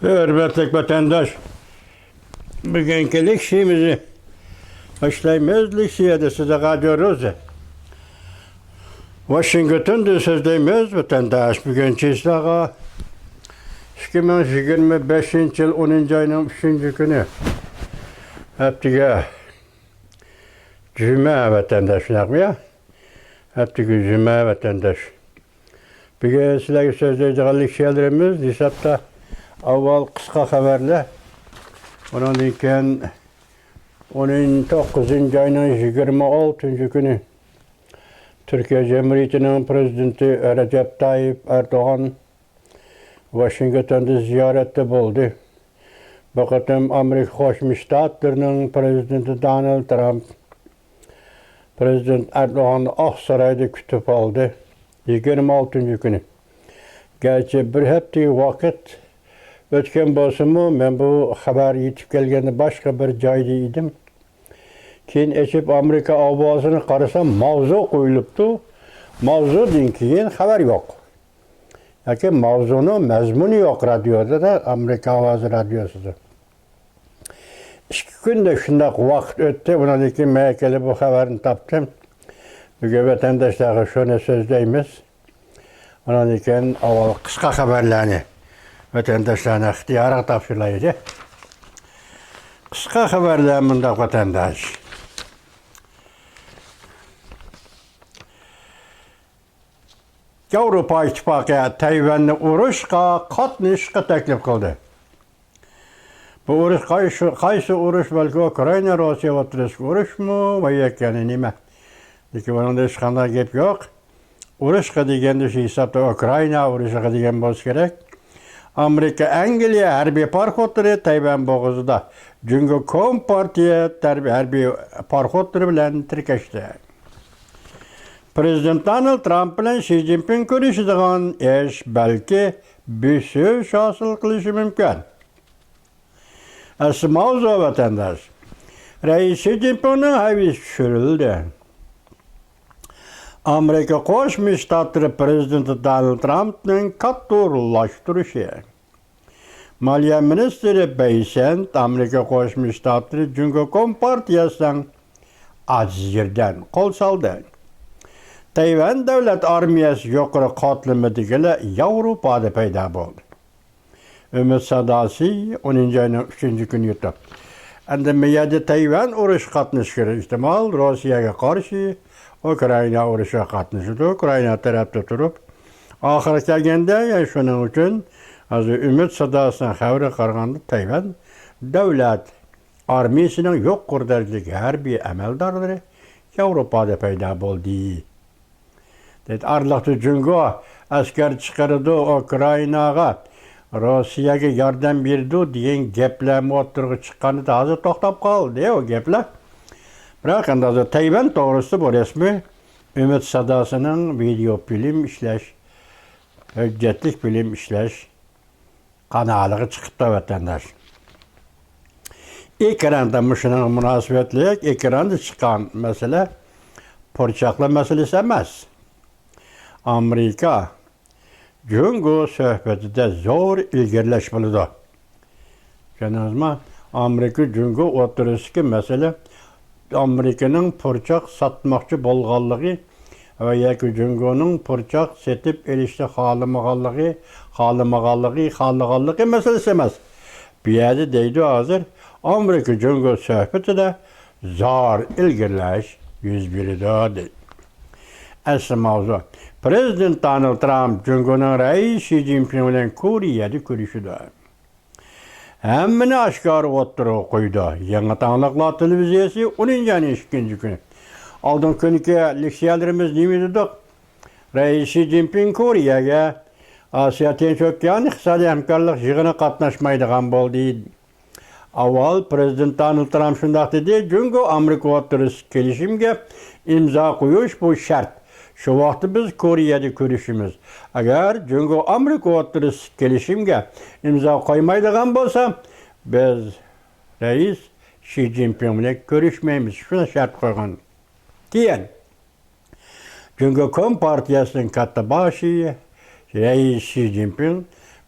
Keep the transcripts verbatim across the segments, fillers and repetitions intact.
ھۆرمەتلىك ۋەتەنداش، بۈگۈنكى لېكسىيەمىزنى باشلايمىز. لېكسىيەدە سىزگە رادىيو روزى ۋاشىنگتوندىن سۆزلەيمىز. ۋەتەنداش، بۈگۈن چېسلاغا ئىككى مىڭ يىگىرمە بەشىنچى يىل ئونىنچى ئاينىڭ ئۈچىنچى كۈنى، ھەپتىگە جۈمە، ۋەتەنداش، شۇنداقمۇ يا؟ ھەپتىگە جۈمە، ۋەتەنداش. بۈگۈن سىلەرگە سۆزلەيدىغان لېكسىيەلىرىمىز ھېسابتا ئاۋۋال قىسقا خەۋەرلەر، ئۇنىڭدىن كېيىن ئون توققۇزىنچى ئاينىڭ يىگىرمە ئالتىنچى كۈنى تۈركىيە جۇمھۇرىيىتىنىڭ پىرېزىدېنتى رەجەپ تايىپ ئەردوغان ۋاشىنگتوندا زىيارەتتە بولدى. بۇ قېتىم ئامېرىكا قوشما شتاتلىرىنىڭ پىرېزىدېنتى دونالد ترامپ پىرېزىدېنت ئەردوغاننى ئاقسارايدا كۈتۈپ ئالدى. يىگىرمە ئالتىنچى كۈنى. گەرچە بىر ھەپتە ۋاقىت ئۆتكەن بولسىمۇ، مەن بۇ خەۋەر يېتىپ كەلگەندە باشقا بىر جايدا ئىدىم. كېيىن ئېچىپ ئامېرىكا ئاۋازىنى قارىسام، ماۋزۇ قويۇلۇپتۇ. ماۋزۇدىن كېيىن خەۋەر يوق. ياكى ماۋزۇنىڭ مەزمۇنى يوق رادىيودا، ئامېرىكا ئاۋازى رادىيوسىدا. ئىككى كۈندە شۇنداق ۋاقىت ئۆتتى. ئۇنىڭدىن كېيىن مەن كېلىپ بۇ خەۋەرنى تاپتىم. بۈگۈن ۋەتەنداشلارغا شۇنى سۆزلەيمىز. ئۇنىڭدىن كېيىن ئاۋۋال قىسقا خەۋەرلەرنى ۋەتەنداشلارنىڭ ئىختىيارىغا تاپشۇرايلى. قىسقا خەۋەرلەر مۇنداق، ۋەتەنداش. ياۋروپا ئىتتىپاقى تەيۋەننى ئۇرۇشقا قاتنىشىشقا تەكلىپ قىلدى. بۇ ئۇرۇش قايسى، قايسى ئۇرۇش؟ بەلكى ئۇكرائىنا، روسىيە ئوتتۇرىسىدىكى ئۇرۇشمۇ ۋە يەكەنى نېمە؟ لېكىن بۇنىڭدا ھېچقانداق گەپ يوق. ئۇرۇشقا دېگەندە شۇ ھېسابتا ئۇكرائىنا ئۇرۇشىغا دېگەن بولسا كېرەك. ئامېرىكا، ئەنگلىيە ھەربىي پاراخوتلىرى تەيۋەن بوغۇزىدا جۇڭگو كومپارتىيە تەربىي ھەربىي پاراخوتلىرى بىلەن تىركەشتى. پىرېزىدېنت دونالد ترامپ بىلەن شى جىنپىڭ كۆرۈشىدىغان ئىش بەلكى بېسىش ھاسىل قىلىشى مۇمكىن. ئەسلى ماۋزۇ، ۋەتەنداش. رەئىس شى جىنپىڭنىڭ ھەيۋىسى چۈشۈرۈلدى. ئامېرىكا قوشما شتاتلىرى پىرېزىدېنتى دونالد ترامپنىڭ كاتتىرلاشتۇرۇشى. مالىيە مىنىستىرى بېيسېنت ئامېرىكا قوشما شتاتلىرى جۇڭگو كومپارتىيەسىنىڭ ئاجىز يېرىدىن قول سالدى. تەيۋەن دۆلەت ئارمىيەسى يۇقىرى قاتلىمىدىكىلەر ياۋروپادا پەيدا بولدى. ئۈمىد ساداسى، ئونىنچى ئاينىڭ ئۈچىنچى كۈنى يۇتۇپ. ئەمدى مىيادى تەيۋەن ئۇرۇشى قاتنىشىشى ئېھتىمال، روسىيەگە قارشى ئۇكرائىنا ئۇرۇشىغا قاتنىشىدۇ. ئۇكرائىنا تەرەپتە تۇرۇپ، ئاخىرى كەلگەندە، يەنە شۇنىڭ ئۈچۈن ھازىر ئۈمىد ساداسىنىڭ خەۋىرىگە قارىغاندا، تەيۋەن دۆلەت ئارمىيىسىنىڭ يۇقىرى دەرىجىلىك ھەربىي ئەمەلدارلىرى ياۋروپادا پەيدا بولدى. دەيدۇ، ئارىلىقتا جۇڭگو ئەسكەر چىقىرىدۇ ئۇكرائىناغا، روسىيەگە ياردەم بېرىدۇ دېگەن گەپلەرمۇ ئوتتۇرىغا چىققان ئىدى، ھازىر توختاپ قالدى ئۇ گەپلەر. بىراق ئەمدى ھازىر تەيۋەن توغرىسىدا بۇ رەسمىي ئۈمىد ساداسىنىڭ ۋىدېئو فىلىم ئىشلەش، ھۆججەتلىك فىلىم ئىشلەش قانالىغا چىقىپتۇ، ۋەتەنداش. ئېكراندا مۇشۇنىڭغا مۇناسىۋەتلىك ئېكراندا چىققان مەسىلە پۇرچاقلار مەسىلىسى ئەمەس. ئامېرىكا جۇڭگو سۆھبىتىدە زور ئىلگىرىلەش بولىدۇ. چۈشەندىڭىزمۇ؟ ئامېرىكا جۇڭگو ئوتتۇرىسىدىكى مەسىلە، ئامېرىكىنىڭ پۇرچاق ساتماقچى بولغانلىقى ۋە ياكى جۇڭگونىڭ پۇرچاق سېتىپ ئېلىشنى خالىمىغانلىقى، خالىمىغانلىقى، خالىغانلىقى مەسىلىسى ئەمەس. بۇ يەردە دەيدۇ، ھازىر ئامېرىكا جۇڭگو سۆھبىتىدە زور ئىلگىرىلەش يۈز بېرىدۇ، دەيدۇ. ئەسلى ماۋزۇ، پىرېزىدېنت دونالد ترامپ جۇڭگونىڭ رەئىسى شى جىنپىڭ بىلەن كورېيەدە كۆرۈشىدۇ. ھەممىنى ئاشكارا ئوتتۇرىغا قويىدۇ. يېڭى تاڭلىقلار تېلېۋىزىيەسى ئونىنچى ئاينىڭ ئىككىنچى كۈنى. ئالدىنقى كۈنكى لېكسىيەلىرىمىز نېمە دېدۇق؟ رەئىس شى جىنپىڭ كورېيەگە ئاسىيا تىنچ ئوكيان ئىقتىسادىي ھەمكارلىق يىغىنىغا قاتناشمايدىغان بولدى. ئاۋۋال پىرېزىدېنت دونالد ترامپ شۇنداق دېدى، جۇڭگو ئامېرىكا ئوتتۇرىسىدا كېلىشىمگە ئىمزا قويۇش بۇ شەرت. شۇ ۋاقىتتا بىز كورېيەدە كۆرۈشىمىز. ئەگەر جۇڭگو ئامېرىكا ئوتتۇرىسىدا كېلىشىمگە ئىمزا قويمايدىغان بولسا، بىز رەئىس شى جىنپىڭ بىلەن كۆرۈشمەيمىز. شۇنى شەرت قويغان. كېيىن جۇڭگو كومپارتىيەسىنىڭ كاتتا باشى رەئىس شى جىنپىڭ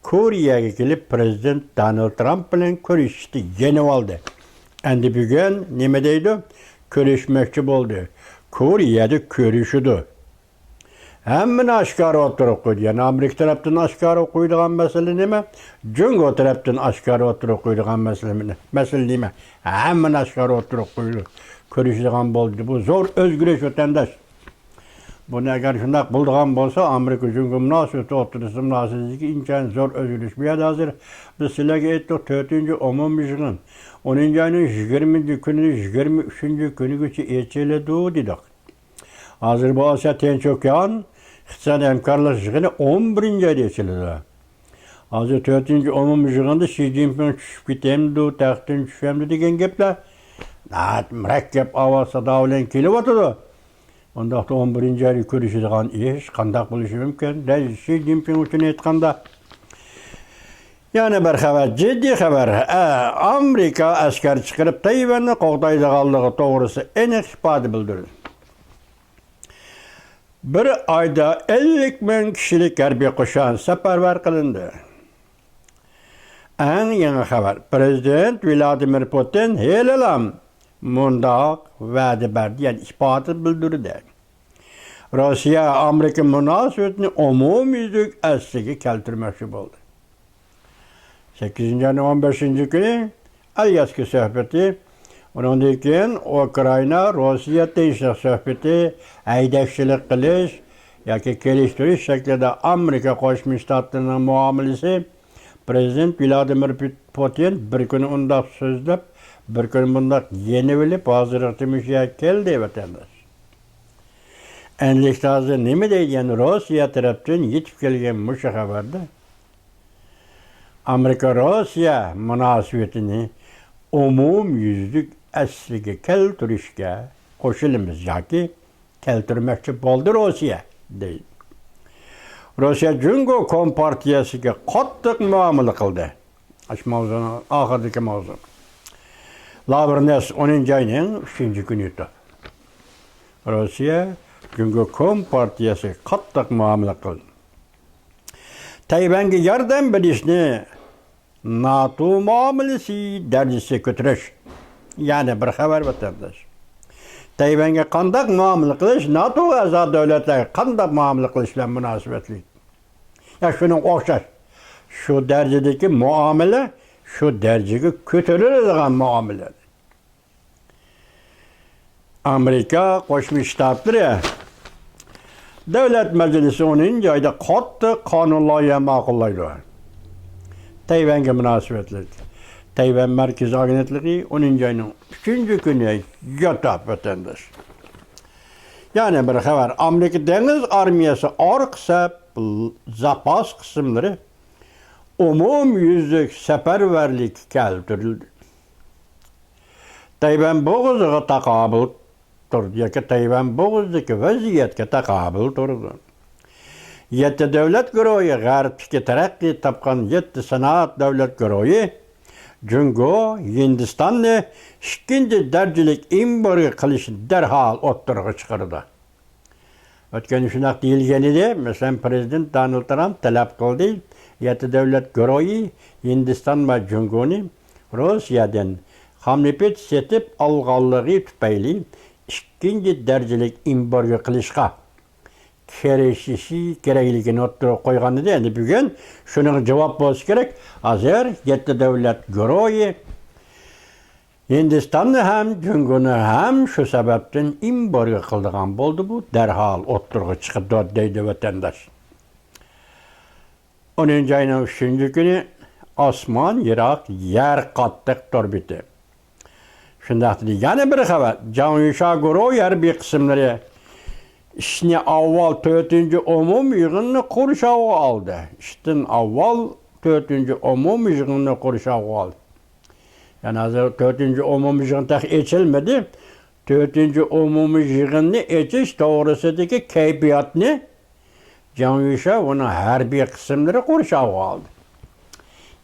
كورېيەگە كېلىپ، پىرېزىدېنت دونالد ترامپ بىلەن كۆرۈشۈشتە يېنىۋالدى. ئەمدى بۈگۈن نېمە دەيدۇ؟ كۆرۈشمەكچى بولدى. كورېيەدە كۆرۈشىدۇ. ھەممىنى ئاشكارا ئوتتۇرىغا قويدى. يەنى ئامېرىكا تەرەپتىن ئاشكارا قويىدىغان مەسىلە نېمە؟ جۇڭگو تەرەپتىن ئاشكارا ئوتتۇرىغا قويىدىغان مەسىلە، مەسىلە نېمە؟ ھەممىنى ئاشكارا ئوتتۇرىغا قويدى. كۆرۈشىدىغان بولدى. بۇ زور ئۆزگىرىش، ۋەتەنداش. بۇنى ئەگەر شۇنداق بولىدىغان بولسا، ئامېرىكا جۇڭگو مۇناسىۋىتى ئوتتۇرىسىدا مۇناسىۋەتتىكى ئىنتايىن زور ئۆزگىرىش. بۇ يەردە ھازىر بىز سىلەرگە ئېيتتۇق، تۆتىنچى ئومۇمىي يىغىن ئونىنچى ئاينىڭ يىگىرمىنچى كۈنى، يىگىرمە ئۈچىنچى كۈنىگىچە ئېچىلىدۇ دېدۇق. ھازىر بولسا تىنچ ئوكيان ئىقتىسادىي ھەمكارلىق يىغىنى ئون بىرىنچى ئايدا ئېچىلىدۇ. ھازىر تۆتىنچى ئومۇمىي يىغىندا شى جىنپىڭ چۈشۈپ كېتەمدۇ، تەختتىن چۈشەمدۇ دېگەن گەپلەر ناھايىتى مۇرەككەپ ئاۋاز سادا بىلەن كېلىۋاتىدۇ. ئۇنداقتا ئون بىرىنچى ئايدا كۆرۈشىدىغان ئىش قانداق بولۇشى مۇمكىن؟ دەل شى جىنپىڭ ئۈچۈن ئېيتقاندا، يەنە بىر خەۋەر، جىددىي خەۋەر. ئە، ئامېرىكا ئەسكەر چىقىرىپ تەيۋەننى قوغدايدىغانلىقى توغرىسىدا ئېنىق ئىپادە بىلدۈردى. بىر ئايدا ئەللىك مىڭ كىشىلىك ھەربىي قوشۇن سەپەرۋەر قىلىندى. ئەڭ يېڭى خەۋەر، پىرېزىدېنت ۋلادىمىر پۇتىن ھېلىلا مۇنداق ۋەدە بەردى، يەنى ئىپادە بىلدۈردى. روسىيە ئامېرىكا مۇناسىۋىتىنى ئومۇميۈزلۈك ئەسلىگە كەلتۈرمەكچى بولدى. سەككىزىنچى ئاينىڭ ئون بەشىنچى كۈنى ئالياسكا سۆھبىتى، ئۇنىڭدىن كېيىن ئۇكرائىنا، روسىيە تىنچلىق سۆھبىتى، ھەيدەكچىلىك قىلىش ياكى كېلىشتۈرۈش شەكلىدە ئامېرىكا قوشما شتاتلىرىنىڭ مۇئامىلىسى، پىرېزىدېنت ۋلادىمىر پۇتىن بىر كۈنى ئۇنداق سۆزلەپ، بىر كۈنى بۇنداق يېنىۋېلىپ، ھازىرغىچە مۇشۇ يەرگە كەلدى، ۋەتەنداش. ئەمدىلىكتە ھازىر نېمە دەيدۇ؟ يەنى روسىيە تەرەپتىن يېتىپ كەلگەن مۇشۇ خەۋەردە ئامېرىكا روسىيە مۇناسىۋىتىنى ئومۇميۈزلۈك ئەسلىگە كەلتۈرۈشكە قوشۇلىمىز ياكى كەلتۈرمەكچى بولدى روسىيە، دەيدۇ. روسىيە جۇڭگو كومپارتىيەسىگە قاتتىق مۇئامىلە قىلدى. ئاشۇ ماۋزۇنىڭ ئاخىرىدىكى ماۋزۇ. لاۋرېنس ئونىنچى ئاينىڭ ئۈچىنچى كۈنى ئېيتتى. روسىيە جۇڭگو كومپارتىيەسىگە قاتتىق مۇئامىلە قىلدى. تەيۋەنگە ياردەم بېرىشنى ناتو مۇئامىلىسى دەرىجىسىگە كۆتۈرۈش. يەنە بىر خەۋەر، ۋەتەنداش. تەيۋەنگە قانداق مۇئامىلە قىلىش، ناتو ئەزا دۆلەتلەرگە قانداق مۇئامىلە قىلىش بىلەن مۇناسىۋەتلىك. يا شۇنىڭغا ئوخشاش. شۇ دەرىجىدىكى مۇئامىلە، شۇ دەرىجىگە كۆتۈرۈلىدىغان مۇئامىلە. ئامېرىكا قوشما شتاتلىرى دۆلەت مەجلىسى ئونىنچى ئايدا قاتتىق قانۇن لايىھە ماقۇللايدۇ. تەيۋەنگە مۇناسىۋەتلىك. تەيۋەن مەركىزىي ئاگېنتلىقى ئونىنچى ئاينىڭ ئۈچىنچى كۈنى ياتاپ، ۋەتەنداش. يەنە بىر خەۋەر، ئامېرىكا دېڭىز ئارمىيەسى ئارقا سەپ زاپاس قىسىملىرى ئومۇميۈزلۈك سەپەرۋەرلىككە كەلتۈرۈلدى. تەيۋەن بوغۇزىغا تاقابىل تۇرىدۇ ياكى تەيۋەن بوغۇزىدىكى ۋەزىيەتكە تاقابىل تۇرىدۇ. يەتتە دۆلەت گۇرۇھى، غەربتىكى تەرەققىي تاپقان يەتتە سانائەت دۆلەت گۇرۇھى جۇڭگو، ھىندىستاننى ئىككىنچى دەرىجىلىك ئېمبارگو قىلىشنى دەرھال ئوتتۇرىغا چىقىرىدۇ. ئۆتكەندە شۇنداق دېيىلگەن ئىدى. مەسىلەن، پىرېزىدېنت دونالد ترامپ تەلەپ قىلدى، يەتتە دۆلەت گۇرۇھى ھىندىستان ۋە جۇڭگونى روسىيەدىن خام نېفىت سېتىپ ئالغانلىقى تۈپەيلى ئىككىنچى دەرىجىلىك ئېمبارگو قىلىشقا كىرىشىشى كېرەكلىكىنى ئوتتۇرىغا قويغان ئىدى. ئەمدى بۈگۈن شۇنىڭغا جاۋاب بولسا كېرەك. ھازىر يەتتە دۆلەت گۇرۇھى ھىندىستاننى ھەم جۇڭگونى ھەم شۇ سەۋەبتىن ئېمبارگو قىلىدىغان بولدى. بۇ دەرھال ئوتتۇرىغا چىقىدۇ، دەيدۇ ۋەتەنداش. ئونىنچى ئاينىڭ ئۈچىنچى كۈنى ئاسمان يىراق، يەر قاتتىق تور بېتى. شۇنداق دېدى. يەنە بىر خەۋەر. جاڭ يۈشا گۇرۇھ ھەربىي قىسىملىرى ئىشنى ئاۋۋال تۆتىنچى ئومۇمىي يىغىننى قورشاۋغا ئالدى. ئىشتىن ئاۋۋال تۆتىنچى ئومۇمىي يىغىننى قورشاۋغا ئالدى. يەنى ھازىر تۆتىنچى ئومۇمىي يىغىن تېخى ئېچىلمىدى. تۆتىنچى ئومۇمىي يىغىننى ئېچىش توغرىسىدىكى كەيپىياتنى جاڭ يۈشا ئۇنىڭ ھەربىي قىسىملىرى قورشاۋغا ئالدى.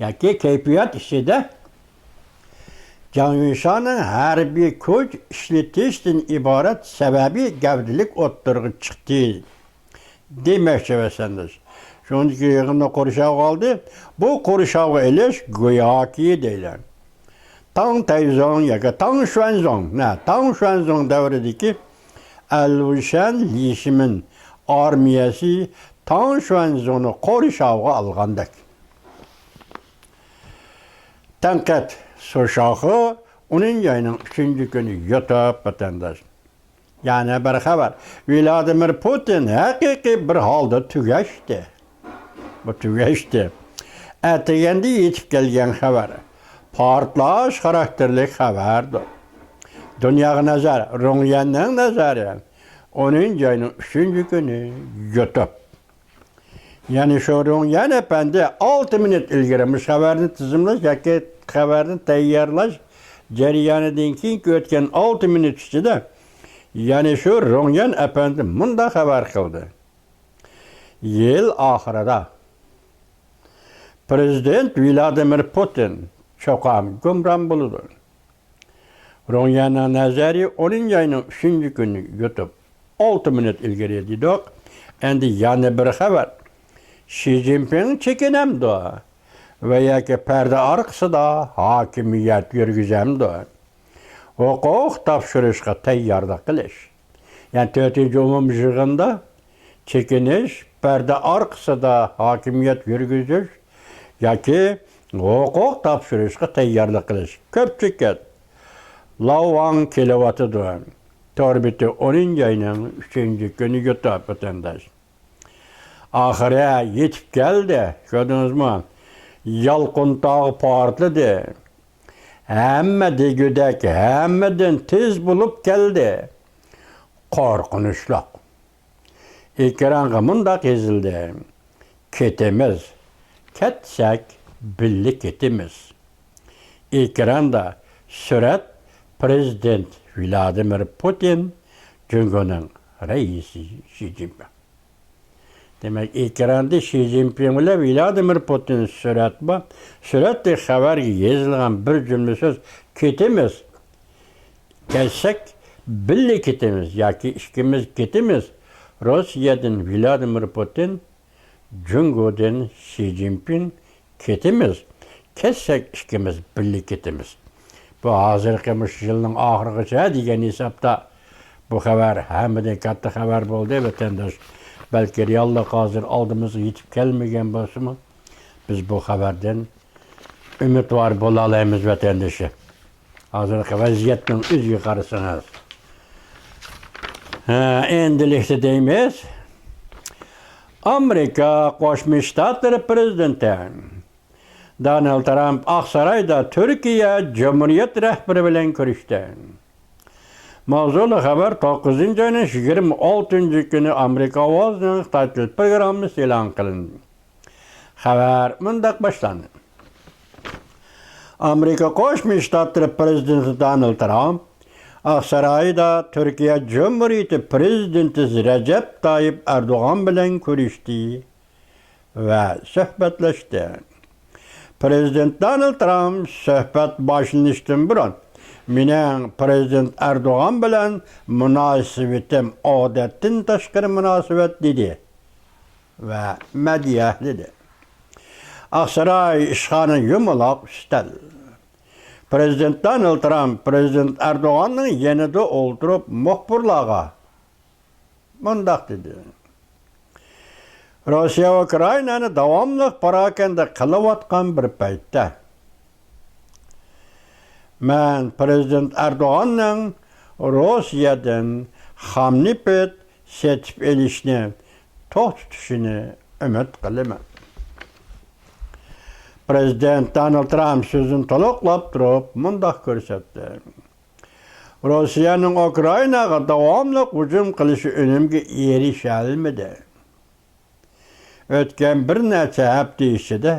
ياكى كەيپىيات ئىچىدە جاڭ يۈشانىڭ ھەربىي كۈچ ئىشلىتىشتىن ئىبارەت سەۋەبىي گەۋدىلىك ئوتتۇرىغا چىقتى دېمەكچى ۋەتەنداش. شۇنىڭدىكى يىغىننى قورشاۋغا ئالدى. بۇ قورشاۋغا ئېلىش گوياكى دەيلى، تاڭ تەيزۇڭ ياكى تاڭ شۈەنزۇڭ، نە، تاڭ شۈەنزۇڭ دەۋرىدىكى ئەلۋۇشەن لىشىمىن ئارمىيەسى تاڭ شۈەنزۇڭنى قورشاۋغا ئالغاندەك. تەنقىد، سۇشاخې ئونىنچى ئاينىڭ ئۈچىنچى كۈنى يۇتۇپ، ۋەتەنداش. يەنە بىر خەۋەر. ۋلادىمىر پۇتىن ھەقىقىي بىر ھالدا تۈگەشتى. بۇ تۈگەشتى. ئەتىگەندە يېتىپ كەلگەن خەۋەر. پارتلاش خاراكتېرلىك خەۋەردۇر. دۇنياغا نەزەر، رۇڭيەننىڭ نەزەرى. ئونىنچى ئاينىڭ ئۈچىنچى كۈنى يۇتۇپ. يەنى شۇ رۇڭيەن ئەپەندى ئالتە مىنۇت ئىلگىرى مۇشۇ خەۋەرنى تىزىملاش ياكى خەۋەرنى تەييارلاش جەريانىدىن كېيىنكى ئۆتكەن ئالتە مىنۇت ئىچىدە، يەنى شۇ رۇڭيەن ئەپەندى مۇنداق خەۋەر قىلدى. يىل ئاخىرىدا پرېزىدېنت ۋلادىمىر پۇتىن چوقۇم گۇمران بولىدۇ. رۇڭيەننىڭ نەزەرى ئونىنچى ئاينىڭ ئۈچىنچى كۈنى يۇتۇپ، ئالتە مىنۇت ئىلگىرى دېدۇق. ئەمدى يەنە بىر خەۋەر. شى جىنپىڭ چېكىنەمدۇ ۋە ياكى پەردە ئارقىسىدا ھاكىمىيەت يۈرگۈزەمدۇ؟ ھوقۇق تاپشۇرۇشقا تەييارلىق قىلىش. يەنى تۆتىنچى ئومۇميىغىندا چېكىنىش، پەردە ئارقىسىدا ھاكىمىيەت يۈرگۈزۈش ياكى ھوقۇق تاپشۇرۇشقا تەييارلىق قىلىش. كۆپچىكىت، لاۋاڭ كېلىۋاتىدۇ. تور بېتى ئونىنچى ئاينىڭ ئۈچىنچى كۈنى يۇتۇپ، ۋەتەنداش. ئاخىرى يېتىپ كەلدى، كۆردىڭىزمۇ؟ يالقۇن تاغ پارتلىدى. ھەممە دېگۈدەك، ھەممىدىن تېز بولۇپ كەلدى. قورقۇنچلۇق. ئېكرانغا مۇنداق يېزىلدى: كېتىمىز، كەتسەك بىللە كېتىمىز. ئېكراندا سۈرەت، پرېزىدېنت ۋلادىمىر پۇتىن، جۇڭگونىڭ رەئىسى شى جىنپىڭ. دېمەك، ئېكراندا شى جىنپىڭ بىلەن ۋلادىمىر پۇتىن سۈرەت بار. سۈرەتتىكى خەۋەرگە يېزىلغان بىر جۈملە سۆز: كېتىمىز. كەتسەك بىللە كېتىمىز ياكى ئىككىمىز كېتىمىز. روسىيەدىن ۋلادىمىر پۇتىن، جۇڭگودىن شى جىنپىڭ، كېتىمىز. كەتسەك ئىككىمىز بىللە كېتىمىز. بۇ ھازىرقى مۇشۇ يىلنىڭ ئاخىرىغىچە دېگەن ھېسابتا بۇ خەۋەر ھەممىدىن كاتتا خەۋەر بولدى، ۋەتەنداش. بەلكى رېئاللىق ھازىر ئالدىمىزغا يېتىپ كەلمىگەن بولسىمۇ، بىز بۇ خەۋەردىن ئۈمىدۋار بولالايمىز، ۋەتەندىشى. ھازىرقى ۋەزىيەتنىڭ ئۆزىگە قارىسىڭىز. ھە، ئەمدىلىكتە دەيمىز. ئامېرىكا قوشما شتاتلىرى پرېزىدېنتى دونالد ترامپ ئاقسارايدا تۈركىيە جۇمھۇرىيەت رەھبىرى بىلەن كۆرۈشتى. ماۋزۇلۇق خەۋەر توققۇزىنچى ئاينىڭ يىگىرمە ئالتىنچى كۈنى ئامېرىكا ئاۋازىنىڭ خىتاي تىل پروگراممىسى ئېلان قىلىندى. خەۋەر مۇنداق باشلاندى. ئامېرىكا قوشما شتاتلىرى پرېزىدېنتى دونالد ترامپ ئاقسارايدا تۈركىيە جۇمھۇرىيىتى پرېزىدېنتى رەجەپ تايىپ ئەردوغان بىلەن كۆرۈشتى ۋە سۆھبەتلەشتى. پرېزىدېنت دونالد ترامپ سۆھبەت باشلىنىشتىن بۇرۇن، مېنىڭ پرېزىدېنت ئەردوغان بىلەن مۇناسىۋىتىم ئادەتتىن تاشقىرى مۇناسىۋەت، دېدى ۋە مەدھىيەلىدى. ئاقساراي ئىشخانا يۇمىلاق ئۈستەل. پرېزىدېنت دونالد ترامپ پرېزىدېنت ئەردوغاننىڭ يېنىدا ئولتۇرۇپ مۇخبىرلارغا مۇنداق دېدى: روسىيە ئۇكرائىنانى داۋاملىق پاراكەندە قىلىۋاتقان بىر پەيتتە، مەن پرېزىدېنت ئەردوغاننىڭ روسىيەدىن خام نېفىت سېتىپ ئېلىشنى توختىتىشىنى ئۈمىد قىلىمەن. پرېزىدېنت دونالد ترامپ سۆزىنى تولۇقلاپ تۇرۇپ مۇنداق كۆرسەتتى: روسىيەنىڭ ئۇكرائىناغا داۋاملىق ھۇجۇم قىلىشى ئۈنۈمگە ئېرىشەلمىدى. ئۆتكەن بىر نەچچە ھەپتە ئىچىدە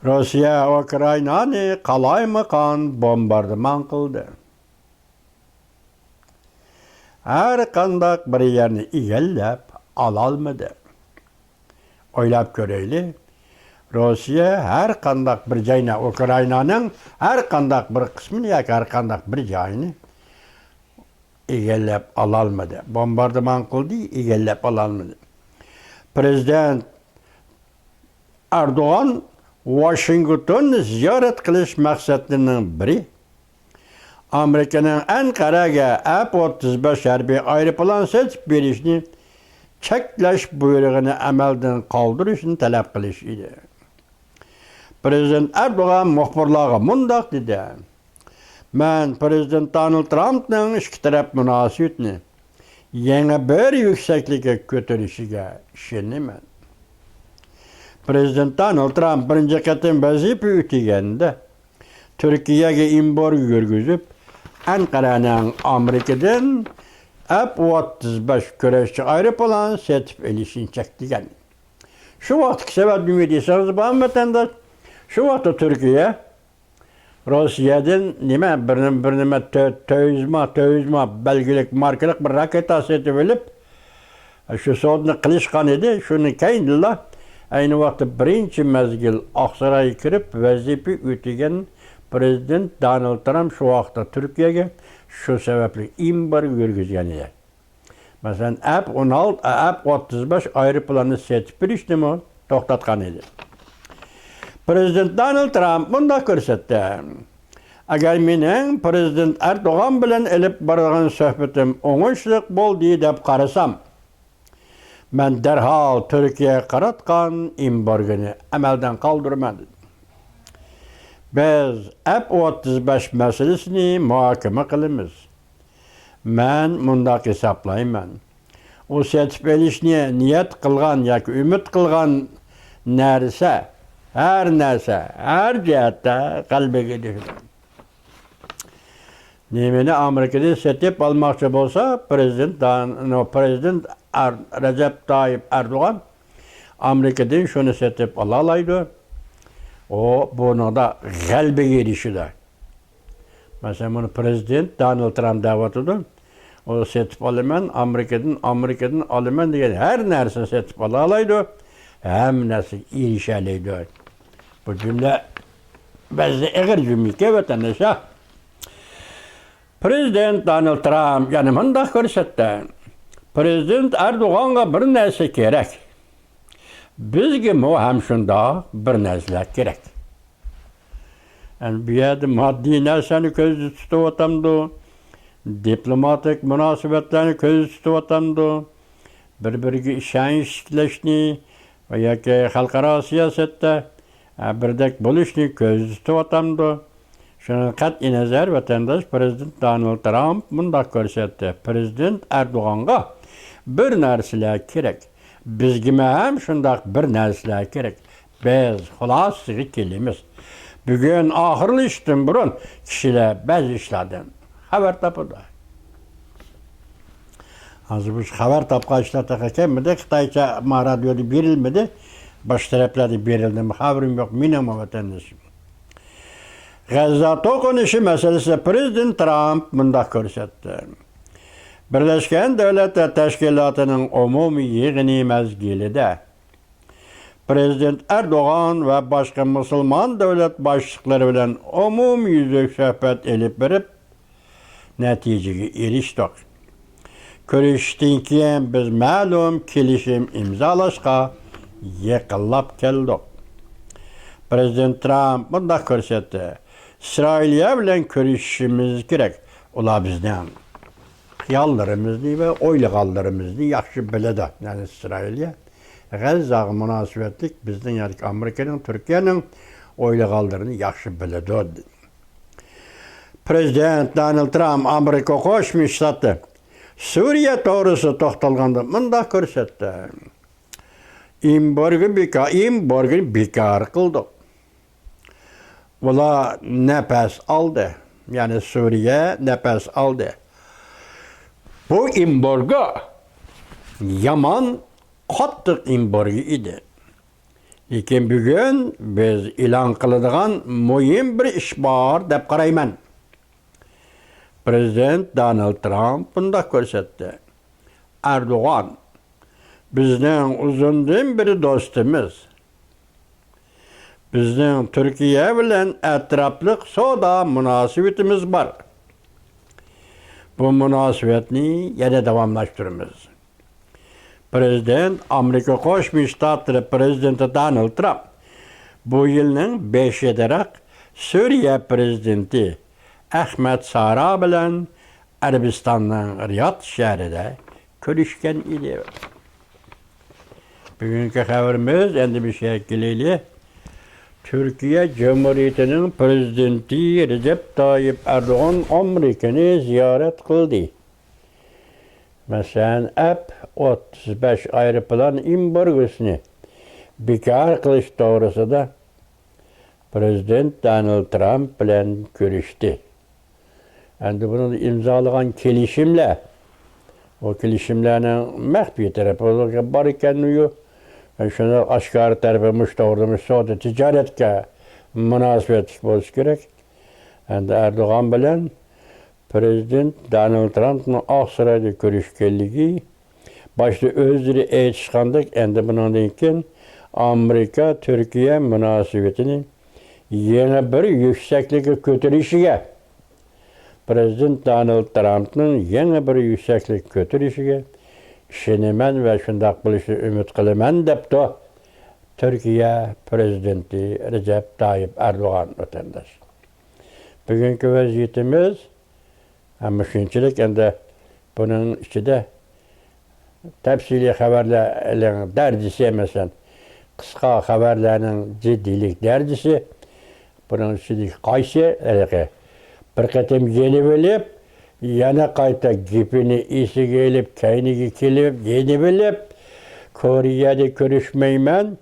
روسىيە ئۇكرائىنانى قالايمىقان بومباردىمان قىلدى. ھەر قانداق بىر يەرنى ئىگىلەپ ئالالمىدى. ئويلاپ كۆرەيلى، روسىيە ھەر قانداق بىر جاينى، ئۇكرائىنانىڭ ھەر قانداق بىر قىسمىنى ياكى ھەر قانداق بىر جايىنى ئىگىلەپ ئالالمىدى. بومباردىمان قىلدى، ئىگىلەپ ئالالمىدى. پرېزىدېنت ئەردوغان ۋاشىنگتوننى زىيارەت قىلىش مەقسەتلىرىنىڭ بىرى، ئامېرىكىنىڭ ئەنقەرەگە ئەپ ئوتتۇز بەش ھەربىي ئايروپىلان سېتىپ بېرىشنى چەكلەش بۇيرۇقىنى ئەمەلدىن قالدۇرۇشنى تەلەپ قىلىش ئىدى. پرېزىدېنت ئەردوغان مۇخبىرلارغا مۇنداق دېدى: مەن پرېزىدېنت دونالد ترامپنىڭ ئىككى تەرەپ مۇناسىۋىتىنى يېڭى بىر يۈكسەكلىككە كۆتۈرۈشىگە ئىشىنىمەن. پرېزىدېنت دونالد ترامپ بىرىنچى قېتىم ۋەزىپە ئۆتىگەندە، تۈركىيەگە ئېمبارگو يۈرگۈزۈپ، ئەنقەرەنىڭ ئامېرىكىدىن ئەپ ئوتتۇز بەش كۈرەشچى ئايروپىلان سېتىپ ئېلىشىنى چەكلىگەن. شۇ ۋاقىتتىكى سەۋەب نېمە دېسىڭىز بارمۇ، ۋەتەنداش؟ شۇ ۋاقىتتا تۈركىيە روسىيەدىن نېمە، بىر، بىر نېمە، تۆ-، تۆت يۈز ما، تۆت يۈز ما بەلگىلىك ماركىلىق بىر راكېتا سېتىۋېلىپ، شۇ سودىنى قىلىشقان ئىدى. شۇنىڭ كەينىدىنلا ئەينى ۋاقىتتا بىرىنچى مەزگىل ئاقسارايغا كىرىپ ۋەزىپە ئۆتىگەن پرېزىدېنت دونالد ترامپ شۇ ۋاقىتتا تۈركىيەگە شۇ سەۋەبلىك ئېمبارگو يۈرگۈزگەن ئىدى. مەسىلەن، ئەپ ئون ئالتە، ئەپ ئوتتۇز بەش ئايروپىلاننى سېتىپ بېرىشنىمۇ توختاتقان ئىدى. پرېزىدېنت دونالد ترامپ مۇنداق كۆرسەتتى: ئەگەر مېنىڭ پرېزىدېنت ئەردوغان بىلەن ئېلىپ بارىدىغان سۆھبىتىم ئوڭۇشلۇق بولدى دەپ قارىسام، مەن دەرھال تۈركىيەگە قاراتقان ئېمبارگونى ئەمەلدىن قالدۇرىمەن، دېدى. بىز ئەپ ئوتتۇز بەش مەسىلىسىنى مۇھاكىمە قىلىمىز. مەن مۇنداق ھېسابلايمەن، ئۇ سېتىپ ئېلىشنى نىيەت قىلغان ياكى ئۈمىد قىلغان نەرسە، ھەر نەرسە، ھەر جەھەتتە غەلىبىگە ئېرىشىدۇ. نېمىنى ئامېرىكىدىن سېتىپ ئالماقچى بولسا، پرېزىدېنت دان-، نو، پرېزىدېنت ئەر-، رەجەپ تايىپ ئەردوغان ئامېرىكىدىن شۇنى سېتىپ ئالالايدۇ. ئۇ بۇنىڭدا غەلىبىگە ئېرىشىدۇ. مەسىلەن، بۇنى پرېزىدېنت دونالد ترامپ دەۋاتىدۇ. ئۇ سېتىپ ئالىمەن، ئامېرىكىدىن، ئامېرىكىدىن ئالىمەن دېگەن ھەر نەرسىنى سېتىپ ئالالايدۇ، ھەممە نەرسىگە ئېرىشەلەيدۇ. بۇ جۈملە بەزىدە ئېغىر جۈملىكەن، ۋەتەنداشلار. پرېزىدېنت دونالد ترامپ يەنە مۇنداق كۆرسەتتى: پرېزىدېنت ئەردوغانغا بىر نەرسە كېرەك. بىزگىمۇ ھەم شۇنداق بىر نەرسىلەر كېرەك. يەنى بۇ يەردە ماددىي نەرسىلەرنى كۆزدە تۇتۇۋاتامدۇ، دىپلوماتىك مۇناسىۋەتلەرنى كۆزدە تۇتۇۋاتامدۇ، بىر-بىرىگە ئىشەنچ تىكلەشنى ۋە ياكى خەلقئارا سىياسەتتە، ئە، بىردەك بولۇشنى كۆزدە تۇتۇۋاتامدۇ؟ شۇنىڭدىن قەتئىينەزەر، ۋەتەنداش، پرېزىدېنت دونالد ترامپ مۇنداق كۆرسەتتى: پرېزىدېنت ئەردوغانغا بىر نەرسىلەر كېرەك. بىزگىمۇ ھەم شۇنداق بىر نەرسىلەر كېرەك. بىز خۇلاسىگە كېلىمىز. بۈگۈن ئاخىرلىشىشتىن بۇرۇن كىشىلەر بەزى ئىشلاردىن خەۋەر تاپىدۇ. ھازىر بۇ خەۋەر تاپقان ئىشلار تېخى كەلمىدى. خىتايچە ما رادىيودا بېرىلمىدى. باشقا تەرەپلەردە بېرىلدىمۇ خەۋىرىم يوق. مېنىڭمۇ ۋەتەندىشىم. غەززە توقۇنۇشى مەسىلىسىدە پرېزىدېنت ترامپ مۇنداق كۆرسەتتى: بىرلەشكەن دۆلەتلەر تەشكىلاتىنىڭ ئومۇمىي يىغىنى مەزگىلىدە پرېزىدېنت ئەردوغان ۋە باشقا مۇسۇلمان دۆلەت باشلىقلىرى بىلەن ئومۇميۈزلۈك سۆھبەت ئېلىپ بېرىپ، نەتىجىگە ئېرىشتۇق. كۆرۈشۈشتىن كېيىن بىز مەلۇم كېلىشىم ئىمزالاشقا يېقىنلاپ كەلدۇق. پرېزىدېنت ترامپ مۇنداق كۆرسەتتى: ئىسرائىلىيە بىلەن كۆرۈشۈشىمىز كېرەك. ئۇلار بىزنىڭ خىياللىرىمىزنى ۋە ئويلىغانلىرىمىزنى ياخشى بىلىدۇ. يەنى ئىسرائىلىيە غەززاغا مۇناسىۋەتلىك بىزنىڭ ياكى ئامېرىكىنىڭ، تۈركىيەنىڭ ئويلىغانلىرىنى ياخشى بىلىدۇ. پرېزىدېنت دونالد ترامپ ئامېرىكا قوشما شتاتى سۈرىيە توغرىسىدا توختالغاندا مۇنداق كۆرسەتتى: ئېمبارگو بىكا-، ئېمبارگونى بىكار قىلدۇق. ئۇلار نەپەس ئالدى. يەنى سۈرىيە نەپەس ئالدى. بۇ ئېمبارگو يامان قاتتىق ئېمبارگو ئىدى. لېكىن بۈگۈن بىز ئېلان قىلىدىغان مۇھىم بىر ئىش بار دەپ قارايمەن. پرېزىدېنت دونالد ترامپ بۇنداق كۆرسەتتى: ئەردوغان بىزنىڭ ئۇزۇندىن بېرى دوستىمىز. بىزنىڭ تۈركىيە بىلەن ئەتراپلىق سودا مۇناسىۋىتىمىز بار. بۇ مۇناسىۋەتنى يەنە داۋاملاشتۇرىمىز. پرېزىدېنت، ئامېرىكا قوشما شتاتلىرى پرېزىدېنتى دونالد ترامپ بۇ يىلنىڭ بېشىدىراق سۈرىيە پرېزىدېنتى ئەخمەت سارا بىلەن ئەرەبىستاننىڭ رىياد شەھىرىدە كۆرۈشكەن ئىدى. بۈگۈنكى خەۋىرىمىز ئەمدى مۇشۇ يەرگە كېلەيلى. تۈركىيە جۇمھۇرىيىتىنىڭ پرېزىدېنتى رەجەپ تايىپ ئەردوغان ئامېرىكىنى زىيارەت قىلدى. مەسىلەن، ئەپ ئوتتۇز بەش ئايروپىلان ئېمبارگوسىنى بىكار قىلىش توغرىسىدا پرېزىدېنت دونالد ترامپ بىلەن كۆرۈشتى. ئەمدى بۇنىڭدا ئىمزالىغان كېلىشىملەر، ئۇ كېلىشىملەرنىڭ مەخپىي تەرىپى بار ئىكەن، شۇنداق ئاشكارا تەرىپى مۇشۇ توغرىدا، مۇشۇ سودا تىجارەتكە مۇناسىۋەتلىك بولسا كېرەك. ئەمدى ئەردوغان بىلەن پرېزىدېنت دونالد ترامپنىڭ ئاقسارايدا كۆرۈشكەنلىكى، باشتا ئۆزلىرى ئېيتىشقاندەك، ئەمدى بۇنىڭدىن كېيىن ئامېرىكا تۈركىيە مۇناسىۋىتىنى يېڭى بىر يۈكسەكلىككە كۆتۈرۈشىگە، پرېزىدېنت دونالد ترامپنىڭ يېڭى بىر يۈكسەكلىككە كۆتۈرۈشىگە ئىشىنىمەن ۋە شۇنداق بولۇشىنى ئۈمىد قىلىمەن، دەپتۇ تۈركىيە پرېزىدېنتى رەجەپ تايىپ ئەردوغان. ۋەتەنداش، بۈگۈنكى ۋەزىيىتىمىز ھەممە شۇنچىلىك. ئەمدى بۇنىڭ ئىچىدە تەپسىلىي خەۋەرلەرنىڭ دەرىجىسى، مەسىلەن، قىسقا خەۋەرلەرنىڭ جىددىيلىك دەرىجىسى، بۇنىڭ ئىچىدىكى قايسى ھېلىقى بىر قېتىم يېنىۋېلىپ، يەنە قايتا گېپىنى ئېسىگە ئېلىپ، كەينىگە كېلىپ، يېنىۋېلىپ، كورېيەدە كۆرۈشمەيمەن،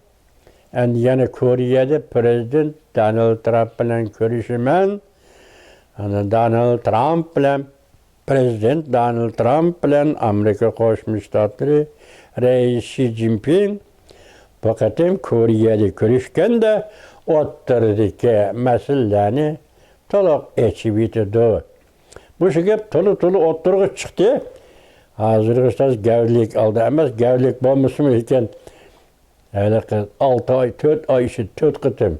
ئەمدى يەنە كورېيەدە پرېزىدېنت دونالد ترامپ بىلەن كۆرۈشىمەن. ئەمدى دونالد ترامپ بىلەن، پرېزىدېنت دونالد ترامپ بىلەن ئامېرىكا قوشما شتاتلىرى رەئىسى شى جىنپىڭ بۇ قېتىم كورېيەدە كۆرۈشكەندە ئوتتۇرىدىكى مەسىلىلەرنى تولۇق ئېچىۋېتىدۇ. مۇشۇ گەپ تولا-تولا ئوتتۇرىغا چىقتى. ھازىرغىچە گەۋدىلىك ھالدا ئەمەس، گەۋدىلىك بولمىسىمۇ لېكىن، ھېلىقى ئالتە ئاي، تۆت ئاي ئىچىدە تۆت قېتىم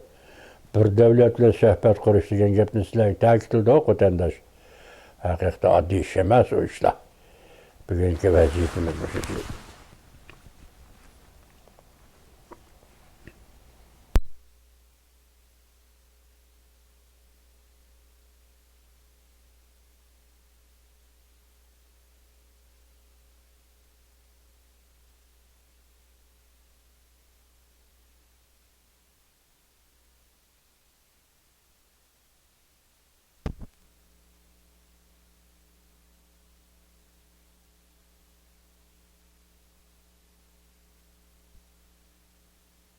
بىر دۆلەت بىلەن سۆھبەت قۇرۇش دېگەن گەپنى سىلەرگە تەكىتلىدۇق، ۋەتەنداش. ھەقىقەتەن ئاددىي ئىش ئەمەس ئۇ ئىشلار. بۈگۈنكى ۋەزىيىتىمىز مۇشۇ.